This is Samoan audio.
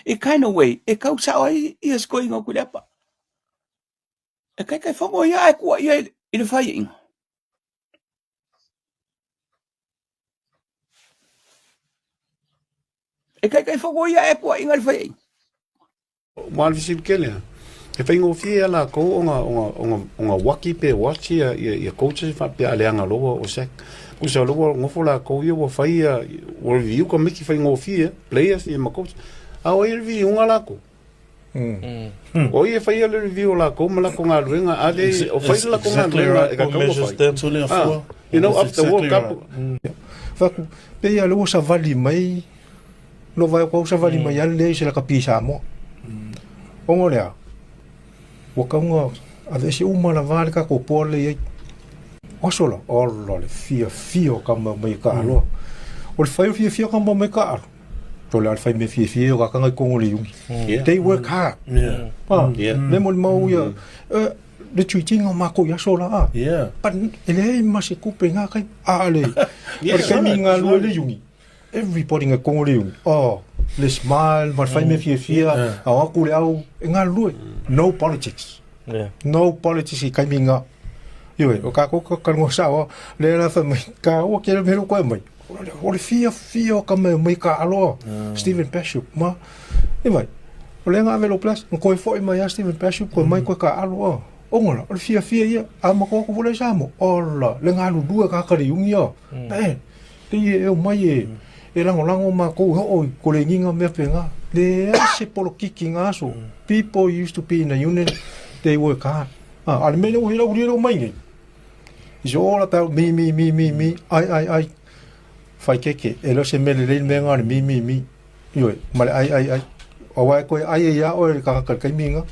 I kind of way e kau sao ai ia sikoiga o Tuilaepa. E Taitaifono ia ae tua ia i le faiaiga. E Taitaifono ia ae tua ia i le faiaiga. Ua le fesili tele lava, e faigofie ia latou ona ona ona uaki pe watch ia ia ia coaches faapea a leaga loa o sack. Tusa o lea ua nofo latou ia ua fai ia ua review komiti faigofie players ia ma coach. A o ai e review ina latou? O ai e faia le review o latou ma latou galuega? A le o fai le latou galuega e tatau ona fai. Ah, you know, after World Cup. Fai atu, pei lava o lea ua savali mai No vai ko savali mai ale le se la kapi Samoa. Ongo lea. Ua kaunga ave se uma la vale ka ko po le ai. Aso la, ola le fia fia o ka mau mai ka aloa. O le fai o fia fia ka mau mai ka alo. To le al fai me fia fia o ka kanga i kongo le iungi. They work hard. Ah, le mo le mau ia. Eh, le tuitinga o mākou i aso la a. But e leai ma se kupe ngā kai. A le, o le kaimi ngā lua le iungi. Everybody nga kongo le iungi. Oh, le smile, ma le fai mea fiafia, ao aku le au, e galulue. No politics. No politics i kaimi nga. Ioe, o kākou ka kalunga sao, le la fai mai, ka ua ke mea koe mai. O le fiafia o ka mea mai ka aloa, Steven Bishop, ma, e mai, o le nga ave lo plus, koe foi mai a Steven Bishop, koe mai koe ka aloa. Ongola, o le fiafia ia, a ma ko ko le Samo, ola, le galulue ka ka le iungi ia. Man, Pei e omai e, e lagolago makou e oo i ko le giga mea pena. Leai se polokiki nga aso. People used to be in a union, they work hard. Ah, a le mea lea ua lau lea mai nei. It's all about me, me, me, me, me, ai, ai, ai. Whai keke, e leo se mea lelei le mea nga le me, me, me. Ioe, ma le ai, ai, ai. Aua e koe ai e ia oe le kaka kai minga.